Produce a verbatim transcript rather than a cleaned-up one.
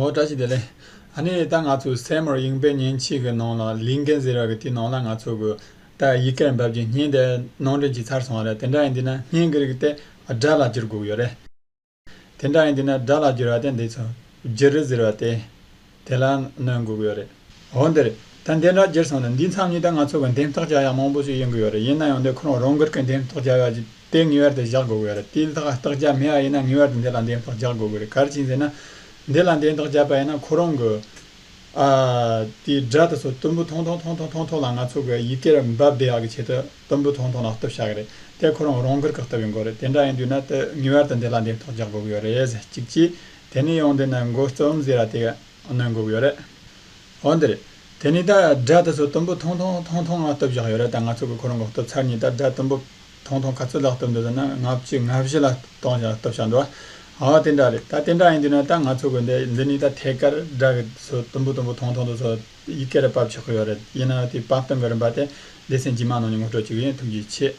ཨོ་བཀྲ་ཤིས་བདེ་ལེགས། ཨ་ནི་ད་ང་ཚོ་སེ་མོར་དབྱིན་པའི་མཉེན་ཆས་ཀྱི་ནང་ལ་ལིན་གན་ཟེར་བ་གི་དེའི་ནང་ལ་ང་ཚོ་གི་ད་ཡི་གེར་འབབ་རྒྱུ་བརྙན་དེ་ནང་འདྲེན་བྱས་ཚར་སོང་བ་རེད། དེ་འདྲ་ཡིན་དུས་ན་བརྙན་གྱི་རིགས་དེ་སྒྲ་ལ་བསྒྱུར་དགོས་ཀྱི་ཡོད་རེད། དེ་འདྲ་ཡིན་དུས་ན་སྒྲ་ལ་བསྒྱུར་བ་དེ་འདི་ཚོ་བསྒྱུར་རེ་ཟེར་བ་དེ་དེ་ལ་གནོན་དགོས་ཀྱི་ཡོད་རེད། འོ་འདི་རེད། ད་འདི་འདྲ་བསྒྱུར་སོང་ན་འདིའི་མཚམས་ནས་ད་ང་ཚོ་གི་འདེམས་ཐག་རྒྱག་ཡག་མང་པོ་ཞིག་ཡོང་གི་ཡོད་རེད། ཡིན་ན་ཡང་འདི་ཁོ་རང་རང་འགུལ་གྱི་འདེམས་ཐག་རྒྱག་ཡག་ཅིག་དེ་ངེས་པར་དུ་བཞག་དགོས་ཀྱི་ཡོད་རེད། དེ་ལ་ཐག་རྒྱག་མེད་པ་ཡིན་ན་ངེས་པར་དུ་འདི་ལ་འདེམས་ཐག་རྒྱག་དགོས་ཀྱི་རེད། ག་རེ་བྱས་ཟེར་ན། འདི་ལ་འདེམས་ཐག་བརྒྱབ་པ་ཡིན་ན་ཁོ་རང་གི་ཨ་དེའི་སྒྲ་དེ་ཚོ་དུམ་བུ་ཐུང་ཐུང་ཐུང་ཐུང་ཐུང་ཐུང་ལ་ང་ཚོ་གི་ཡི་གེར་འབབ་བསྡད་ཡག་གི་ཆེད་དུ་དུམ་བུ་ཐུང་ཐུང་ལ་གཏུབ་བཞག་གི་རེད། དེ་ཁོ་རང་རང་འགུལ་གྱི་གཏུབ་ཡོང་གི་རེད། དེ་འདྲ་ཡིན་དུས་ན་དེ་ངེས་པར་དུ་འདི་ལ་འདེམས་ཐག་རྒྱག་དགོས་ཀྱི་ཡོད་རེད་ཟེར་གཅིག་བྱས། དེ་ནས་ཡང་འདི་ན་འགོད་རྩོམ་ཟེར་བ་དེ་གནོན་དགོས་ཀྱི་ཡོད་རེད། འོ་འདི་རེད། དེ་ནས་ད་སྒྲ་དེ་ཚོ་དུམ་བུ་ཐུང་ཐུང་ཐུང་ཐུང་ལ་གཏུབ་བཞག་ཡོད་རེད། ད་ང་ཚོ་གི་ཁོ་རང་གི་གཏུབ་ཚར་ནས་ད་སྒྲ་དུམ་བུ་ཐུང་ཐུང་ག་ཚོད་ལ་གཏུབ་འདུག་ཟེར་ན་ལྔ་བཅུ་ང་བཞི་ལ་གཏོང་བཞག་གཏུབ་བཞག་འདུག་ཨ་དེ་འདྲ་རེད། ད་དེ་འདྲ་ཡིན་དུས་ན་ད་ང་ཚོ་གི་འདི་འདི་ནས་ད་ཐད་ཀར་སྒྲ་གི་ཚོ་དུམ་བུ་དུམ་བུ་ཐུང་ཐུང་དུ་ཚོ་ཡི་གེར་ཕབ་ཆོག་གི་ཡོད་རེད། ཡིན་ན་ཡང་དེའི་ཕབ་སྟངས་གི་རིམ་པ་དེ་སྡེ་ཚན་རྗེས་མ་ནང་ནས་ངོ་སྤྲོད་བྱེད་གི་ཡིན། ཐུགས་རྗེ་ཆེ།